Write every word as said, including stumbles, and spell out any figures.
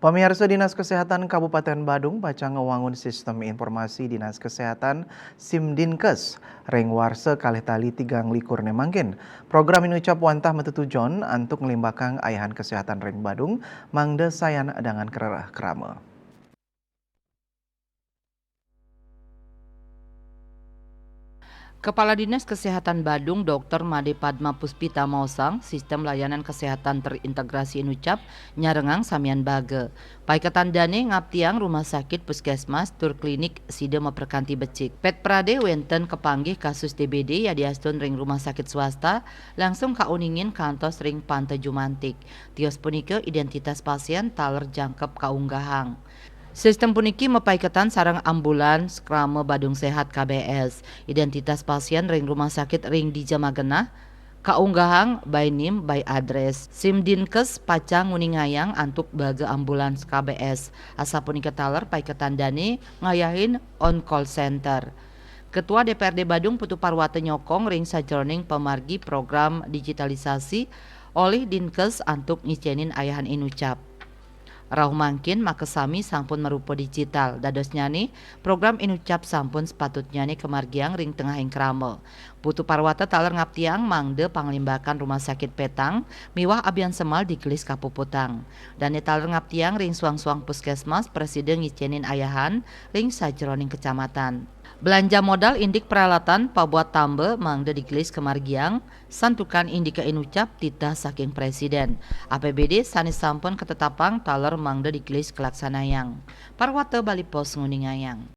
Pamiarsa, Dinas Kesehatan Kabupaten Badung pacang ngawangun sistem informasi Dinas Kesehatan, Simdinkes, ring warsa kalih tali tigang likur né mangkin. Program inucap wantah matetujon antuk nglimbakang ayahan kesehatan ring Badung, mangda sayan dangan karereh krama. Kepala Dinas Kesehatan Badung, Doktor Made Padma Puspita maosang, sistem layanan kesehatan terintegrasi inucap nyarengang samian baga. Paiketan dané ngaptiang rumah sakit, puskesmas, tur klinik sida maperkanti becik. Pét pradé wénten kapanggih kasus D B D yadiastun ring rumah sakit swasta, langsung kauningin kantos ring Panta Jumantik. Tios punika identitas pasién taler jangkep kaunggahang. Sistem puniki mapaiketan sareng ambulans krama Badung Sehat K B S. Identitas pasién ring rumah sakit ring dija magenah kaunggahang by name, by address. Simdinkes pacang nguningayang antuk baga ambulans K B S. Asapunika taler paiketan dané ngayahin on call center. Ketua D P R D Badung Putu Parwata nyokong ring sajeroning pamargi program digitalisasi olih Dinkes antuk ngicénin ayahan inucap. Rauh mangkin makasami sampun marupa digital, dadosnyané program inucap sampun sapatutnyané kamargiang ring tengahing krama. Putu Parwata taler ngaptiang mangda panglimbakan rumah sakit pétang miwah abiansemal digelis kapuputang. Dané taler ngaptiang ring suang-suang puskesmas prasida ngicénin ayahan ring sajeroning kecamatan. Belanja modal indik peralatan pabuat tamba mangda digelis kamargiang, santukan indika inucap titah saking Presiden. A P B D sané sampun katetapang taler mangda digelis kalaksanayang. Parwata Bali Post nguningayang.